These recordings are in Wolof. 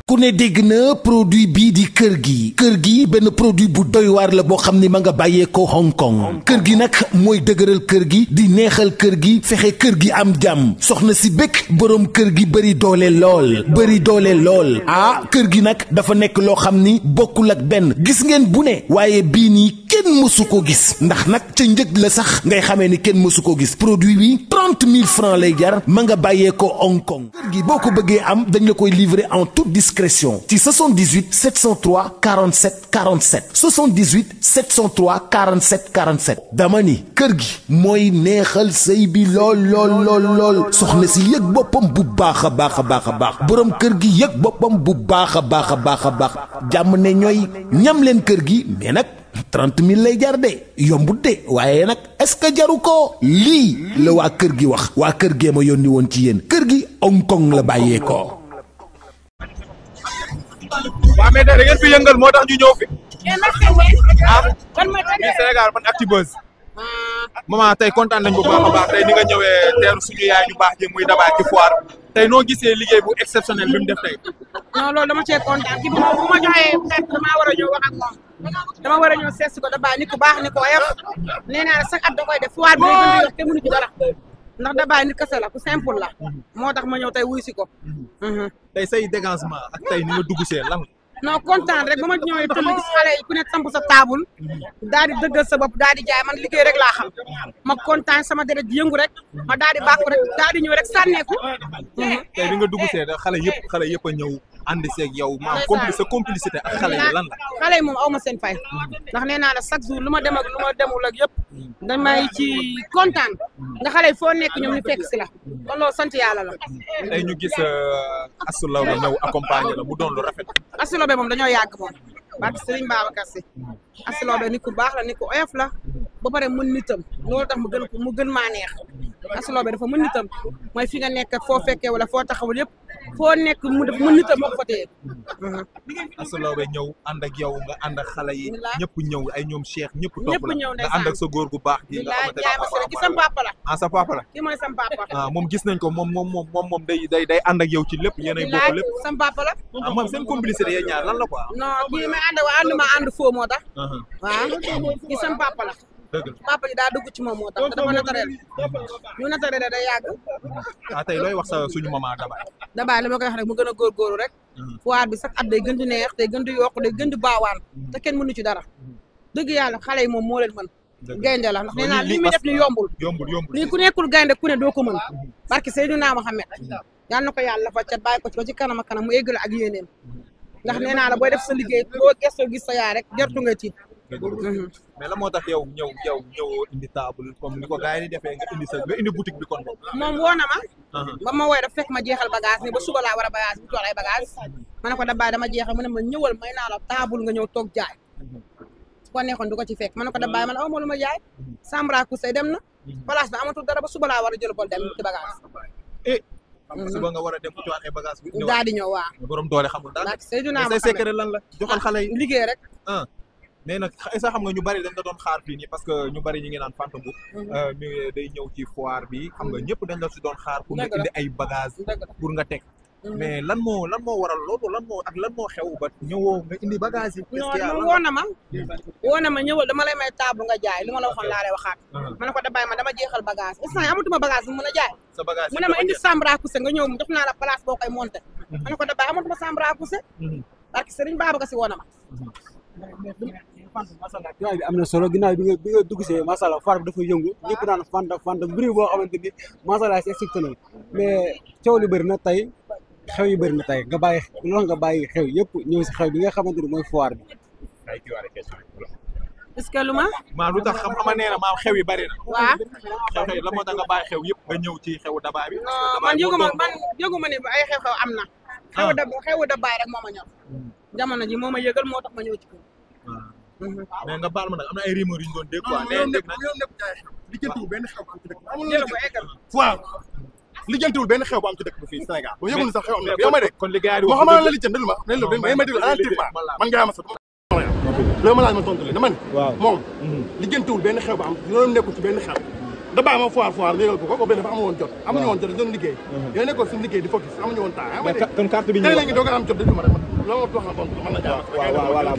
ku ne dégg na produit bii di kër gi benn produit bu doy waar la boo xam ni ma nga bàyyee ko Hong Kong kër gi nag mooy dëgëral kër gi di neexal kër gi fexe kër gi am jàmm soxna si bëgg boroom kër gi bëri doole lool ah kër gi nag dafa nekk loo xam ni bokkul ak benn gis ngeen bu ne waaye bii nii kenn mësu ko gis ndax nag ca njëg la sax ngay xamee ni kenn mësu ko gis produit bi 30 000 francs lay jar ma nga bàyyee ko Hong Kong kër gi boo ko bëggee am dañ la koy livrer en toute discrétion ci 78 703 47 47 78 703 47 47 dama ni kër gi mooy neexal sëy bi lool soxna si yëg boppam bu baax a baax boroom kër gi yëg boppam bu baax a baax jàmm ne ñooy ñam leen kër gi mais nag 30 000 lay jar de yombut de waaye nag est-ce que jaru ko lii la waa kër gi wax waa kër gee ma yónni woon ci yéen kër gi Hong Kong la bàyyee ko. waaw mais da ngeen fi yëngal moo tax ñu ñëw fi. fii Sénégal man Actubuzz. maman tey kontaan nañ bu baax a baax tey ni nga ñëwee teeru suñu yaay ñu baax ji muy Daba ci foire tey noo gisee liggéey bu exceptionnel bi mu def tey. non loolu dama cee kontaan kii bu ma joxee peut-être damaa war a ñëw wax ak moom dama war a ñëw seet si ko Daba nit ku baax ni ko oyof nee naa la chaque at da koy def foire bi day gën di yokk te mënu ci dara ndax Daba nit kese la ku simple la moo tax ma ñëw tey wuy si ko. tey say dégagement ak tey ni nga dugg see lan. non kontaan rek ba ma ñëwee tëll gis xale yi ku ne samp sa taabul daal di dëggal sa bopp daal di jaay man liggéey rek laa xam ma kontaan sama deret di yëngu rek ma daal di bàkku rek daal di ñëw rek sànneeku. tey bi nga dugg see xale yëpp a ñëw ànd seeg yow maanaam sa complicité ak xale yi lan la. xale yi moom aw ma seen fay ndax nee naa la chaque jour lu ma dem ak lu ma demul ak yëpp damay ci kontaan nga xale yi foo nekk ñoom ñu fekk si la kon loolu sant yàlla la. tey ñu gis Astou Laobé ñëw accompagner la mu doon lu rafet. Astou Laobé moom dañoo yàgg moom barke Serigne Babacar Sy Astou Laobé nit ku baax la nit ku oyof la ba pare mën nitam loolu tax mu gën maa neex Astou Laobé dafa mën nitam mooy fi nga nekk foo fekkee wala foo taxawul yëpp foo nekk mu def mën nitam moo ko fa téye. Astou Laobé ñëw ànd ak yow nga ànd ak xale yi ñëpp ñëw ay ñoom Cheikh ñëpp topp la nga ànd ak sa góor gu baax gi nga xamante ne ki sam papa la sa papa la ki mooy sam papa moom gis nañ ko moom day ànd ak yow ci lépp yéenay bokk lépp sam papa la moom seen complicité yéen ñaar lan la quoi. non kii may ànd foo moo tax waaw ki sam papa la papa ji daa dugg ci moom moo tax te dafa naturel ñu naturel day yàgg. tey looy wax sa suñu maman Daba li ma koy wax rek mu gën a góorgóorlu rek foire bi sax at day gën di neex day gën di yokk day gën di baawaan te kenn mënu ci dara dëgg yàlla xale yi moom moo leen mën gaynde la ndax nee naa li muy def ni yombul lii ku nekkul gaynde ku ne doo ko mën barke Seydina Mohamed yal na ko yàlla fa cat bàyyi ko ci ba ci kanam a kanam mu éggale ak yéeneem ndax nee naa la booy def sa liggéey boo gëstoo gis sa yaay rek jartu nga tiit. mais la moo tax yow ñëw indi table comme ni ko gars yi di defee nga indi boutique bi kon moom woo na ma ba ma woowee dafa fekk ma jeexal bagage ni ba suba laa war a bagage bu tool ay bagage ma ne ko Daba dama jeexal mu ne ma ñëwal may naa la table nga ñëw toog jaay su ko neexoon du ko ci fekk ma ne ko Daba man aw ma lu ma jaay Sambra Kousey dem na place ba amatul dara ba suba laa war a jël bol dem ci bagage suba nga war a dem ci ay bagage bi daal di ñëw waa borom doole xamul daal Seydina say secret lan la joxal xale yi liggéey rek mais nag sax xam nga ñu bari dañ la doon xaar fii nii parce que ñu bari ñu ngi naan Fanta Mboup mi day ñëw ci foire bi xam nga ñëpp dañ la si doon xaar pour nga indi ay bagage pour nga teg mais lan moo waral loolu lan moo xew ba ñëwoo nga indi bagage yi non woo na ma ñëwal dama lay may table nga jaay li ma la waxoon laa lay waxaat ma ne ko Daba ma dama jeexal bagage instant amatuma bagage bu mën a jaay mu ne ma indi Sambra Kousey nga ñëw jox naa la place boo koy monté ma ne ko Daba amatuma Sambra Kousey parce que Serigne Babacar Sy woo na ma ginnaaw bi am na solo ginnaaw bi nga dugg see macha allah foire bi dafa yëngu ñëpp naan Fanta mbir boo xamante ni macha allah c'est exceptionnel mais coow li bëri na tey xew yi bëri na tey nga bàyyi xew yëpp ñëw si xew bi nga xamante ni mooy foire bi. est-ce que lu ma. maa lu tax xam-xama nee na maam xew yi bëri na. waaw xew la moo tax nga bàyyi xew yëpp nga ñëw ci xewu Daba bi. man yëguma ne ay xew-xew am na. xewu Daba rek moo ma ñor. jamono ji moo ma yëgal moo tax ma ñëw ci kër. mais nga baal ma nag am na ay rumeur yu ñu doon dégg quoi nee dégg na lijjantiwul benn xew bu am ci dëkk lijjantiwul benn xew bu am ci dëkk bi fii Sénégal boo yëgul sax xew am na yow may dégg kon li gars yi moo xam la lijjanti lu ma déglu attentivement man nga ma sa loolu ma laaj ma tontu li dama ne moom lijjantiwul benn xew bu am loolu nekkul ci benn xew da bàyyi ma foire léegal ko benn dafa amu woon jot amuñu woon jot doon liggéey yooyu nekkoon suñu liggéey di focus amuñu woon temps kon carte bi tey la ngi doog a am jot déglu ma rek loolu wax na tontu mën na jaar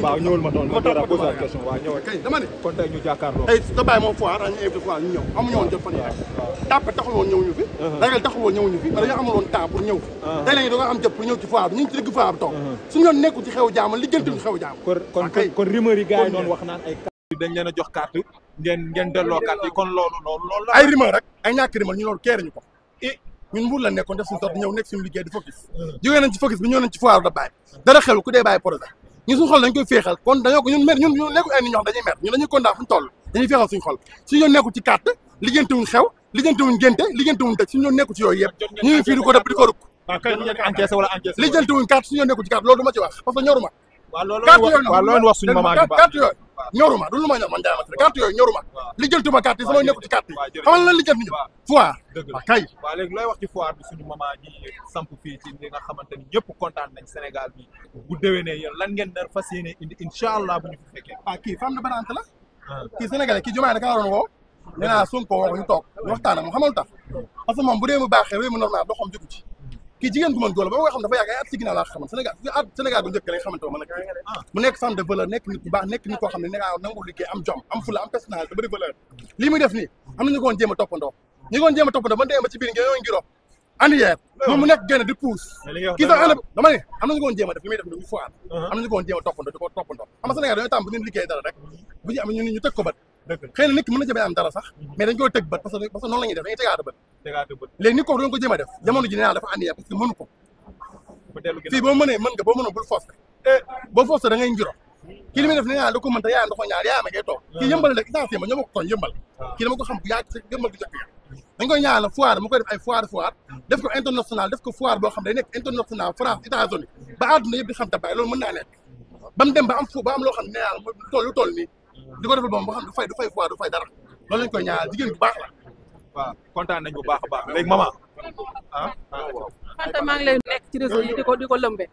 waaw ñëwul ma doon posé question waaw ñëwal kay dama ne kon tey ñu jàkkaarloo tey da bàyyi moom foire dañu invité foire ñu ñëw amuñu woon jot fan yi rek tàppe taxul woon ñëwuñu fi ragal taxul woon ñëwuñu fi mais dañoo amul woon temps pour ñëw fi tey la ngi doog a am jot pour ñëw ci foire bi ñu ngi ci digg foire bi toog suñu yoon nekkul ci xew jaamu lijjantuñu xew jaamu kon rumeur yi gars yi noonu wax naan ay dañ leen a jox carte ngeen delloo carte yi kon loolu ay rumeur rek ay ñàkk rumeur ñu loolu keeruñu ko ñun Mbour la nekkoon def suñu sorte ñëw nekk suñu liggéey di focus jógee nañ ci focus bi ñëw nañ ci foire da bàyyi dara xelu ku dee bàyyi projet ñun suñu xol dañ koy féexal kon dañoo ko ñun nekkul ay nit ñoo xam dañuy mer ñun dañuy kontaan fu ñu toll dañuy féexal suñu xol suñu yoon nekkul ci carte lijjantiwuñ xew lijjantiwuñ génte lijjantiwuñ tëj suñu yoon nekkul ci yooyu yëpp ñu ngi fii di ko def di ko rukk lijjantiwuñ carte suñu yoon nekkul ci carte loolu du ma ci wax parce que ñoruma loolu wax suñu maman carte yooyu ñoruma du lu ma ñor man jaay ma carte yooyu ñoruma lijjantuma carte yi sama nekkul ci carte yi xamal lan lijjanti ñu foire kay waaw léegi looy wax ci foire bi suñu maman ji samp fii ci li nga xamante ni ñëpp kontaan nañ Sénégal bi bu déwénee yéen lan ngeen nar fas yéene indi incha allah bu ñu fi fekkee kii femme de barante la kii sénégalais kii Diomaye naka la doon woo nee naa Sonko woo ñu toog ñu waxtaan ak moom xamal tax parce que moom bu dee mu baaxee réew mu normal doxam jógu ci kii jigéen gu mën góor la ba nga xam dafa yàgg ay at ci ginnaaw laa xaman Sénégal bu njëkk la nga xamante ma mu nekk femme de valeur nekk nit bu baax nekk nit koo xam ne negaa nangu liggéey am jom am fula am personnalité bëri valeur lii muy def nii am na ñu ko woon jéem a toppandoo ba demee ba ci biir ngeen ngiro andi yeer moom mu nekk génn di pousse kii sax ànd dama ne am na ñu ko woon jéem a def li muy def ni ñu foire am na ñu ko woon jéem a toppandoo di ko toppandoo xam nga Sénégal dañoo tàmm bu ñu liggéey dara rek bu ñu am ñu tëg ko bët xëy na nit ki mën na jëmee am dara sax mais dañ koy tëg bët parce que noonu la ñuy def dañuy tegaat bët léegi nit ko doon ko jéem a def jamono ji nee naa dafa andi yeer parce que mënu ko fii boo mënee mën nga boo mënoo bul forcé boo forcé da ngay ngiro kii li muy def ne da ko mën te yaayam da ko ñaar yaayam ngay toog kii yëmbal rek essentiel ma ñoo ma ko tooñ yëmbal kii dama ko xam bu yàgg si yëmbal bu njëkk dañ koy ñaanal foire mu koy def ay foire def ko international def ko foire boo xam day nekk international France États-Unis ba àdduna yëpp di xam tabaay loolu mën naa nekk ba mu dem ba am loo xam ne nee naa lu toll nii di ko defal boom boo xam du fay foire du fay dara loolu lañ koy ñaanal jigéen bu baax la waaw kontaan nañ bu baax a baax léegi maman Fanta maa ngi lay nekk ci réseau yi di ko lëmbe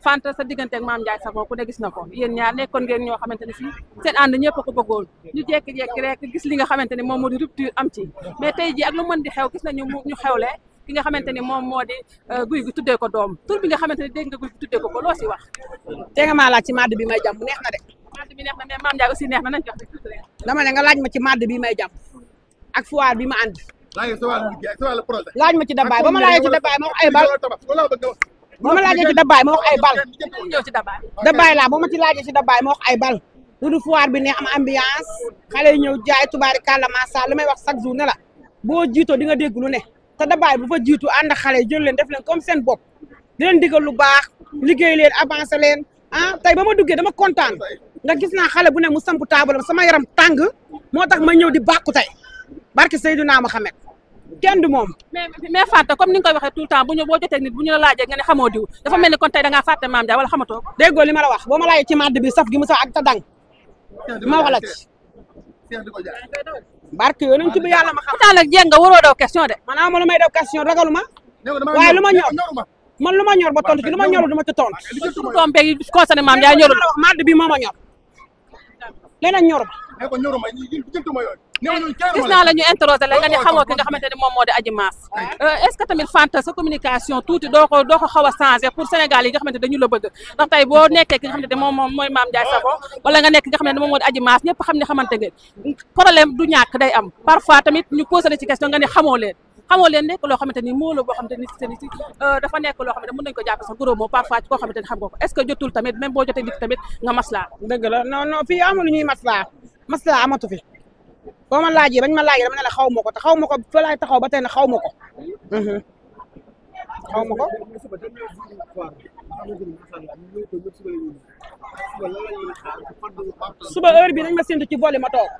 Fanta sa diggante ak Mame Ndiaye Savon ku ne gis na ko yéen ñaar nekkoon ngeen ñoo xamante ne fii seen ànd ñëpp ko bëggoon ñu jékki-jékki rek gis li nga xamante ne moom moo di rupture am ci mais tey ji ak lu mën di xew gis nañu ñu xewle ki nga xamante ni moom moo di guy gi tuddee ko doom tur bi nga xamante ne dégg nga guy gi tuddee ko loo si wax te nga maa laaj ci madd bi may jàmm neex na de madd bi neex na mais Mame Ndiaye aussi neex na nañ jox dama ne nga laaj ma ci madd bi may jàmm ak foire bi ma ànd laaj ma ci dabaay ba ma laajee ci dabaay ma wax ay bal ba ma laajee ci dabaay ma wax ay bal ñëw ci dabaay dabaay laa ba ma ci laajee ci dabaay ma wax ay bal lu du foire bi neex am ambiance xale yi ñëw jaay tubaari kàlla masa li may wax chaque jour ne la boo jiitoo di nga dégg lu ne te dabaay bu fa jiitu ànd ak xale yi jël leen def leen comme seen bopp di leen digal lu baax liggéey leen avancé leen tey ba ma duggee dama kontaan nga gis naa xale bu ne mu samp taabalam sama yaram tàng moo tax ma ñëw di bàkku tey barke Seydina Mohamed kenn du moom mais Fanta comme ni nga koy waxee tout le temps boo jotee nit bu ñu la laajee nga ne xamoo diw dafa mel ni kon tey da ngaa fàtte Mame Ndiaye wala xamatoo déggoo li ma la wax boo ma laajee ci madd bi saf gi mu sax ak ta dang ma wax la ci barke yoo nañ ci bi yàlla ma xam pourtant nag jéeg nga waroo daw question de maanaam ma lu may daw question ragalu ma waaye lu ma ñor man lu ma ñor ba tontu ci lu ma ñorul du ma ci tontu doom beeg yi concerné Mame Ndiaye ñorul wax madd bi moo ma ñor leneen ñor gis naa la ñu interroger la nga ne xamoo ki nga xamante ne moom moo di Adji Mass est-ce que tamit Fanta sa communication tuuti doo ko xaw a changer pour Sénégal yi nga xamante dañu la bëgg ndax tey boo nekkee ki nga xamante ne moom mooy Mame Ndiaye Savon wala nga nekk ki nga xamante ne moom moo di Adji Mass ñëpp xam ne xamante ngeen problème du ñàkk day am parfois tamit ñu posé la ci question nga ne xamoo leen nekk loo xamante ni moo la boo xamante ni seen si dafa nekk loo xamante mën nañu ko jàppe sax gros mot parfois ci koo xamante ni xam nga ko est-ce que jotul tamit même boo jotee nit tamit nga maslaa dëgg la non fii amul lu ñuy maslaa amatu fi boo ma laajee bañ ma laajee dama ne la xaw ma ko te xaw ma ko fa laay taxaw ba tey ne xaw ma ko xaw ma ko suba heure bi nañ ma séntu ci vol yi ma toog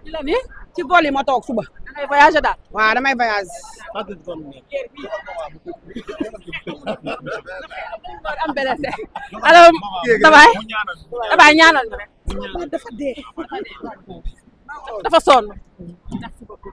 ci la ni ci vol yi ma toog suba damay voyagé daal waaw damay voyage am blessé alors dabaay ñaanal ñu rek dafa dee dafa sonn merci beaucoup.